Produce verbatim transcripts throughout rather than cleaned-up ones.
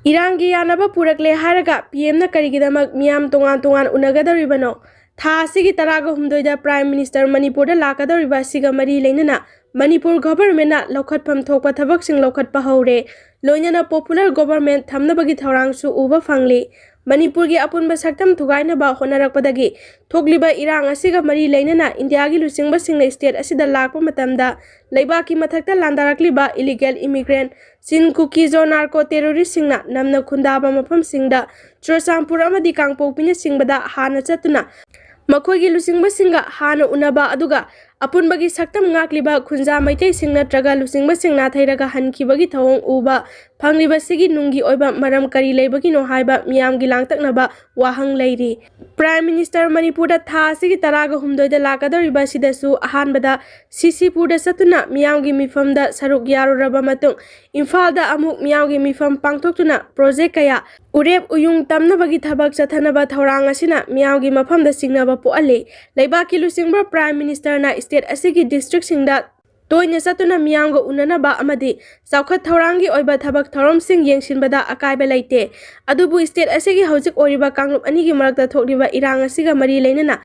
ꯏꯔꯥꯡꯒꯤ ꯌꯥꯅꯕ ꯄꯨꯔꯛꯂꯦ ꯍꯥꯏꯔꯒ ꯄꯤ ꯑꯦꯝꯅ ꯀꯔꯤꯒꯤꯗꯃꯛ ꯃꯤꯌꯥꯝ ꯇꯣꯉꯥꯟ ꯇꯣꯉꯥꯟ ꯎꯅꯒꯗꯧꯔꯤꯕꯅꯣ? ꯊꯥ ꯑꯁꯤꯒꯤ ꯇꯔꯥꯒ ꯍꯨꯝꯗꯣꯏꯗ Prime Minister ꯃꯅꯤꯄꯨꯔꯗ ꯂꯥꯛꯀꯗꯧꯔꯤꯕ ꯑꯁꯤꯒ ꯃꯔꯤ ꯂꯩꯅꯅ ꯃꯅꯤꯄꯨꯔ governmentꯅ ꯂꯧꯈꯠꯐꯝ ꯊꯣꯛꯄ ꯊꯕꯛꯁꯤꯡ ꯂꯧꯈꯠꯄ ꯍꯧꯔꯦ꯫ ꯂꯣꯏꯅꯅ popular government ꯊꯝꯅꯕꯒꯤ ꯊꯧꯔꯥꯡꯁꯨ ꯎꯕ ꯐꯪꯂꯤ꯫ ꯃꯅꯤꯄꯨꯔꯒꯤ ꯑꯄꯨꯟꯕ ꯁꯛꯇꯝ ꯊꯨꯒꯥꯏꯅꯕ ꯍꯣꯠꯅꯔꯛꯄꯗꯒꯤ ꯊꯣꯛꯂꯤꯕ ꯏꯔꯥꯡ ꯑꯁꯤꯒ ꯃꯔꯤ ꯂꯩꯅꯅ ꯏꯟꯗꯤꯌꯥꯒꯤ ꯂꯨꯆꯤꯡꯕꯁꯤꯡꯅ state ꯑꯁꯤꯗ ꯂꯥꯛꯄ ꯃꯇꯝꯗ ꯂꯩꯕꯥꯛꯀꯤ ꯃꯊꯛꯇ ꯂꯥꯟꯗꯥꯔꯛꯂꯤꯕ illegal immigrant, ꯆꯤꯟ ꯀꯨꯀꯤ ꯖꯣ narco terroristꯁꯤꯡꯅ ꯅꯝꯅ ꯈꯨꯟꯗꯥꯕ ꯃꯐꯝꯁꯤꯡꯗ ꯆꯨꯔꯆꯥꯟꯄꯨꯔ ꯑꯃꯗꯤ ꯀꯥꯡꯄꯣꯛꯄꯤꯅꯆꯤꯡꯕꯗ ꯍꯥꯟꯅ ꯆꯠꯇꯨꯅ ꯃꯈꯣꯏꯒꯤ ꯂꯨꯆꯤꯡꯕꯁꯤꯡꯒ ꯍꯥꯟꯅ ꯎꯅꯕ, ꯑꯗꯨꯒ ꯑꯄꯨꯟꯕꯒꯤ ꯁꯛꯇꯝ ꯉꯥꯛꯂꯤꯕ ꯈꯨꯟꯖꯥ ꯃꯩꯇꯩꯁꯤꯡ ꯅꯠꯇ꯭ꯔꯒ ꯂꯨꯆꯤꯡꯕꯁꯤꯡ ꯅꯥꯊꯩꯔꯒ ꯍꯟꯈꯤꯕꯒꯤ ꯊꯧꯑꯣꯡ ꯎꯕ ꯐꯪꯂꯤꯕꯁꯤꯒꯤ ꯅꯨꯡꯒꯤ ꯑꯣꯏꯕ ꯃꯔꯝ ꯀꯔꯤ ꯂꯩꯕꯒꯤꯅꯣ ꯍꯥꯏꯕ ꯃꯤꯌꯥꯝꯒꯤ ꯂꯥꯡꯇꯛꯅꯕ ꯋꯥꯍꯪ ꯂꯩꯔꯤ꯫ Prime Minister ꯃꯅꯤꯄꯨꯔꯗ ꯊꯥ ꯑꯁꯤꯒꯤ ꯇꯔꯥꯒ ꯍꯨꯝꯗꯣꯏꯗ ꯂꯥꯛꯀꯗꯧꯔꯤꯕ ꯑꯁꯤꯗꯁꯨ ꯑꯍꯥꯟꯕꯗ ꯁꯤ ꯁꯤ ꯄꯨꯔꯗ ꯆꯠꯇꯨꯅ ꯃꯤꯌꯥꯝꯒꯤ ꯃꯤꯐꯝꯗ ꯁꯔꯨꯛ ꯌꯥꯔꯨꯔꯕ ꯃꯇꯨꯡ ꯏꯝꯐꯥꯜꯗ ꯑꯃꯨꯛ ꯃꯤꯌꯥꯝꯒꯤ ꯃꯤꯐꯝ ꯄꯥꯡꯊꯣꯛꯇꯨꯅ project ꯀꯌꯥ ꯎꯔꯦꯞ ꯎꯌꯨꯡ ꯇꯝꯅꯕꯒꯤ ꯊꯕꯛ ꯆꯠꯊꯅꯕ ꯊꯧꯔꯥꯡ ꯑꯁꯤꯅ ꯃꯤꯌꯥꯝꯒꯤ ꯃꯐꯝꯗ ꯆꯤꯡꯅꯕ ꯄꯣꯛꯍꯜꯂꯤ꯫ ꯂꯩꯕꯥꯛꯀꯤ ꯂꯨꯆꯤꯡꯕ Prime Ministerꯅ state ꯑꯁꯤꯒꯤ districtꯁꯤꯡꯗ ꯇꯣꯏꯅ ꯆꯠꯇꯨꯅ ꯃꯤꯌꯥꯝꯒ ꯎꯅꯅꯕ ꯑꯃꯗꯤ ꯆꯥꯎꯈꯠ ꯊꯧꯔꯥꯡꯒꯤ ꯑꯣꯏꯕ ꯊꯕꯛ ꯊꯧꯔꯝꯁꯤꯡ ꯌꯦꯡꯁꯤꯟꯕꯗ ꯑꯀꯥꯏꯕ ꯂꯩꯇꯦ꯫ ꯑꯗꯨꯕꯨ state ꯑꯁꯤꯒꯤ ꯍꯧꯖꯤꯛ ꯑꯣꯏꯔꯤꯕ ꯀꯥꯡꯂꯨꯞ ꯑꯅꯤꯒꯤ ꯃꯔꯛꯇ ꯊꯣꯛꯂꯤꯕ ꯏꯔꯥꯡ ꯑꯁꯤꯒ ꯃꯔꯤ ꯂꯩꯅꯅ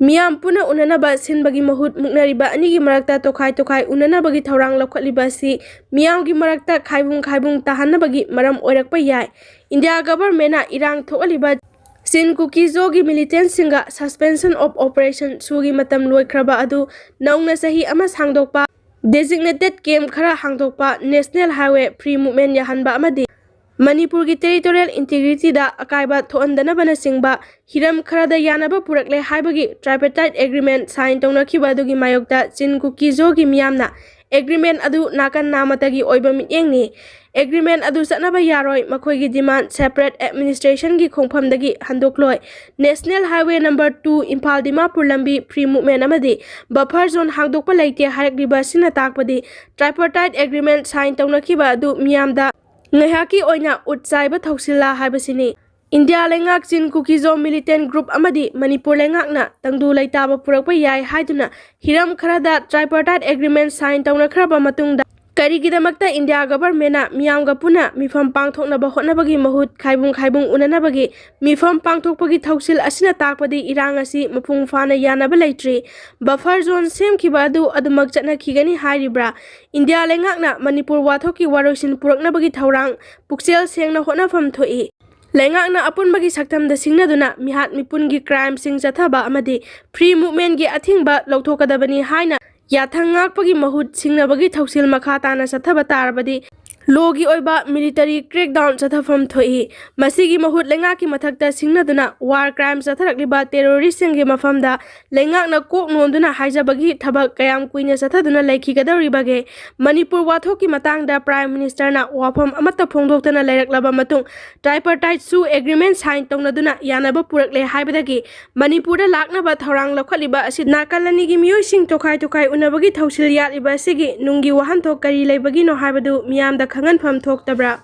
ꯃꯤꯌꯥꯝ ꯄꯨꯟꯅ ꯎꯅꯅꯕ ꯁꯤꯟꯕꯒꯤ ꯃꯍꯨꯠ ꯃꯨꯛꯅꯔꯤꯕ ꯑꯅꯤꯒꯤ ꯃꯔꯛꯇ ꯇꯣꯈꯥꯏ ꯇꯣꯈꯥꯏ ꯎꯅꯅꯕꯒꯤ ꯊꯧꯔꯥꯡ ꯂꯧꯈꯠꯂꯤꯕ ꯑꯁꯤ ꯃꯤꯌꯥꯝꯒꯤ ꯃꯔꯛꯇ ꯈꯥꯏꯕꯨꯡ ꯈꯥꯏꯕꯨꯡ ꯇꯥꯍꯟꯅꯕꯒꯤ ꯃꯔꯝ ꯑꯣꯏꯔꯛꯄ ꯌꯥꯏ꯫ ꯏꯟꯗꯤꯌꯥ governmentꯅ ꯏꯔꯥꯡ ꯊꯣꯛꯍꯜꯂꯤꯕ ꯆꯤꯟ ꯀꯨꯀꯤ ꯖꯣꯒꯤ militantꯁꯤꯡꯒ suspension of operation ꯁꯨꯒꯤ ꯃꯇꯝ ꯂꯣꯏꯈ꯭ꯔꯕ ꯑꯗꯨ ꯅꯧꯅ ꯆꯍꯤ ꯑꯃ ꯁꯥꯡꯗꯣꯛꯄ, designated camp ꯈꯔ ꯍꯥꯡꯗꯣꯛꯄ, national highway free movement ꯌꯥꯍꯟꯕ ꯑꯃꯗꯤ ꯃꯅꯤꯄꯨꯔꯒꯤ territorial integrityꯗ ꯑꯀꯥꯏꯕ ꯊꯣꯛꯍꯟꯗꯅꯕꯅꯆꯤꯡꯕ ꯍꯤꯔꯝ ꯈꯔꯗ ꯌꯥꯅꯕ ꯄꯨꯔꯛꯂꯦ ꯍꯥꯏꯕꯒꯤ tripartite agreement sign ꯇꯧꯅꯈꯤꯕ ꯑꯗꯨꯒꯤ ꯃꯥꯌꯣꯛꯇ ꯆꯤꯟ ꯀꯨꯀꯤ ꯖꯣꯒꯤ ꯃꯤꯌꯥꯝꯅ agreement ꯑꯗꯨ ꯅꯥꯀꯟ ꯅꯥꯃꯇꯒꯤ ꯑꯣꯏꯕ ꯃꯤꯠꯌꯦꯡꯅꯤ꯫ Agreement ꯑꯗꯨ ꯆꯠꯅꯕ ꯌꯥꯔꯣꯏ, ꯃꯈꯣꯏꯒꯤ demand separate administrationꯒꯤ ꯈꯣꯡꯐꯝꯗꯒꯤ ꯍꯟꯗꯣꯛꯂꯣꯏ, national highway number two Imphal Dimapur ꯂꯝꯕꯤ free movement ꯑꯃꯗꯤ buffer zone ꯍꯥꯡꯗꯣꯛꯄ ꯂꯩꯇꯦ ꯍꯥꯏꯔꯛꯂꯤꯕ ꯑꯁꯤꯅ ꯇꯥꯛꯄꯗꯤ tripartite agreement sign ꯇꯧꯅꯈꯤꯕ ꯑꯗꯨ ꯃꯤꯌꯥꯝꯗ ꯉꯥꯏꯍꯥꯛꯀꯤ ꯑꯣꯏꯅ ꯎꯠ ꯆꯥꯏꯕ ꯊꯧꯁꯤꯜꯂꯥ ꯍꯥꯏꯕꯁꯤꯅꯤ꯫ ꯏꯟꯗꯤꯌꯥ ꯂꯩꯉꯥꯛ ꯆꯤꯟ ꯀꯨꯀꯤ ꯖꯣ militant group ꯑꯃꯗꯤ ꯃꯅꯤꯄꯨꯔ ꯂꯩꯉꯥꯛꯅ ꯇꯪꯗꯨ ꯂꯩꯇꯥꯕ ꯄꯨꯔꯛꯄ ꯌꯥꯏ ꯍꯥꯏꯗꯨꯅ ꯍꯤꯔꯝ ꯈꯔꯗ tripartite agreement sign ꯇꯧꯅꯈ꯭ꯔꯕ ꯃꯇꯨꯡꯗ ꯀꯔꯤꯒꯤꯗꯃꯛꯇ ꯏꯟꯗꯤꯌꯥ ꯒꯚꯔꯟꯃꯦꯟꯅ ꯃꯤꯌꯥꯝꯒ ꯄꯨꯟꯅ ꯃꯤꯐꯝ ꯄꯥꯡꯊꯣꯛꯅꯕ ꯍꯣꯠꯅꯕꯒꯤ ꯃꯍꯨꯠ ꯈꯥꯏꯕꯨꯡ ꯈꯥꯏꯕꯨꯡ ꯎꯅꯅꯕꯒꯤ ꯃꯤꯐꯝ ꯄꯥꯡꯊꯣꯛꯄꯒꯤ ꯊꯧꯁꯤꯜ ꯑꯁꯤꯅ ꯇꯥꯛꯄꯗꯤ ꯏꯔꯥꯡ ꯑꯁꯤ ꯃꯄꯨꯡ ꯐꯥꯅ ꯌꯥꯅꯕ ꯂꯩꯇ꯭ꯔꯤ꯫ ꯕꯐꯔ ꯖꯣꯟ ꯁꯦꯝꯈꯤꯕ ꯑꯗꯨ ꯑꯗꯨꯃꯛ ꯆꯠꯅꯈꯤꯒꯅꯤ ꯍꯥꯏꯔꯤꯕ꯭ꯔꯥ? ꯏꯟꯗꯤꯌꯥ ꯂꯩꯉꯥꯛꯅ ꯃꯅꯤꯄꯨꯔ ꯋꯥꯊꯣꯛꯀꯤ ꯋꯥꯔꯣꯏꯁꯤꯟ ꯄꯨꯔꯛꯅꯕꯒꯤ ꯊꯧꯔꯥꯡ ꯄꯨꯛꯆꯦꯜ ꯁꯦꯡꯅ ꯍꯣꯠꯅꯐꯝ ꯊꯣꯛꯏ꯫ ꯂꯩꯉꯥꯛꯅ ꯑꯄꯨꯟꯕꯒꯤ ꯁꯛꯇꯝꯗ ꯁꯤꯡꯅꯗꯨꯅ ꯃꯤꯍꯥꯠ ꯃꯤꯄꯨꯟꯒꯤ ꯀ꯭ꯔꯥꯏꯝꯁꯤꯡ ꯆꯠꯊꯕ ꯑꯃꯗꯤ ꯐ꯭ꯔꯤ ꯃꯨꯚꯃꯦꯟꯒꯤ ꯑꯊꯤꯡꯕ ꯂꯧꯊꯣꯛꯀꯗꯕꯅꯤ ꯍꯥꯏꯅ ꯌꯥꯊꯪ ꯉꯥꯛꯄꯒꯤ ꯃꯍꯨꯠ ꯁꯤꯡꯅꯕꯒꯤ ꯊꯧꯁꯤꯜ ꯃꯈꯥ ꯇꯥꯅ ꯆꯠꯊꯕ ꯇꯥꯔꯕꯗꯤ ꯂꯣꯒꯤ ꯑꯣꯏꯕ ꯃꯤꯂꯤꯇꯔꯤ ꯀ꯭ꯔꯦꯛꯗꯥꯎꯟ ꯆꯠꯊꯐꯝ ꯊꯣꯛꯏ꯫ ꯃꯁꯤꯒꯤ ꯃꯍꯨꯠ ꯂꯩꯉꯥꯛꯀꯤ ꯃꯊꯛꯇ ꯁꯤꯡꯅꯗꯨꯅ ꯋꯥꯔ ꯀ꯭ꯔꯥꯏꯝ ꯆꯠꯊꯔꯛꯂꯤꯕ ꯇꯦꯔꯣꯔꯤꯁꯁꯤꯡꯒꯤ ꯃꯐꯝꯗ ꯂꯩꯉꯥꯛꯅ ꯀꯣꯛ ꯅꯣꯟꯗꯨꯅ ꯍꯥꯏꯖꯕꯒꯤ ꯊꯕꯛ ꯀꯌꯥꯝ ꯀꯨꯏꯅ ꯆꯠꯊꯗꯨꯅ ꯂꯩꯈꯤꯒꯗꯧꯔꯤꯕꯒꯦ? ꯃꯅꯤꯄꯨꯔ ꯋꯥꯊꯣꯛꯀꯤ ꯃꯇꯥꯡꯗ ꯄ꯭ꯔꯥꯏꯝ ꯃꯤꯅꯤꯁꯇꯔꯅ ꯋꯥꯐꯝ ꯑꯃꯠꯇ ꯐꯣꯡꯗꯣꯛꯇꯅ ꯂꯩꯔꯛꯂꯕ ꯃꯇꯨꯡ ꯇ꯭ꯔꯥꯏꯄꯔꯇꯥꯏꯠꯁꯨ ꯑꯦꯒ꯭ꯔꯤꯃꯦꯟ ꯁꯥꯏꯟ ꯇꯧꯅꯗꯨꯅ ꯌꯥꯅꯕ ꯄꯨꯔꯛꯂꯦ ꯍꯥꯏꯕꯗꯒꯤ ꯃꯅꯤꯄꯨꯔꯗ ꯂꯥꯛꯅꯕ ꯊꯧꯔꯥꯡ ꯂꯧꯈꯠꯂꯤꯕ ꯑꯁꯤ ꯅꯥꯀꯜ ꯑꯅꯤꯒꯤ ꯃꯤꯑꯣꯏꯁꯤꯡ ꯇꯣꯈꯥꯏ ꯇꯣꯈꯥꯏ ꯎꯅꯕꯒꯤ ꯊꯧꯁꯤꯜ ꯌꯥꯠꯂꯤꯕ ꯑꯁꯤꯒꯤ ꯅꯨꯡꯒꯤ ꯋꯥꯍꯟꯊꯣꯛ ꯀꯔꯤ ꯂꯩꯕꯒꯤꯅꯣ ꯍꯥꯏꯕꯗꯨ ꯃꯤꯌꯥꯝꯗ ꯈꯪꯍꯟꯐꯝ ꯊꯣꯛꯇꯕ꯭ꯔꯥ?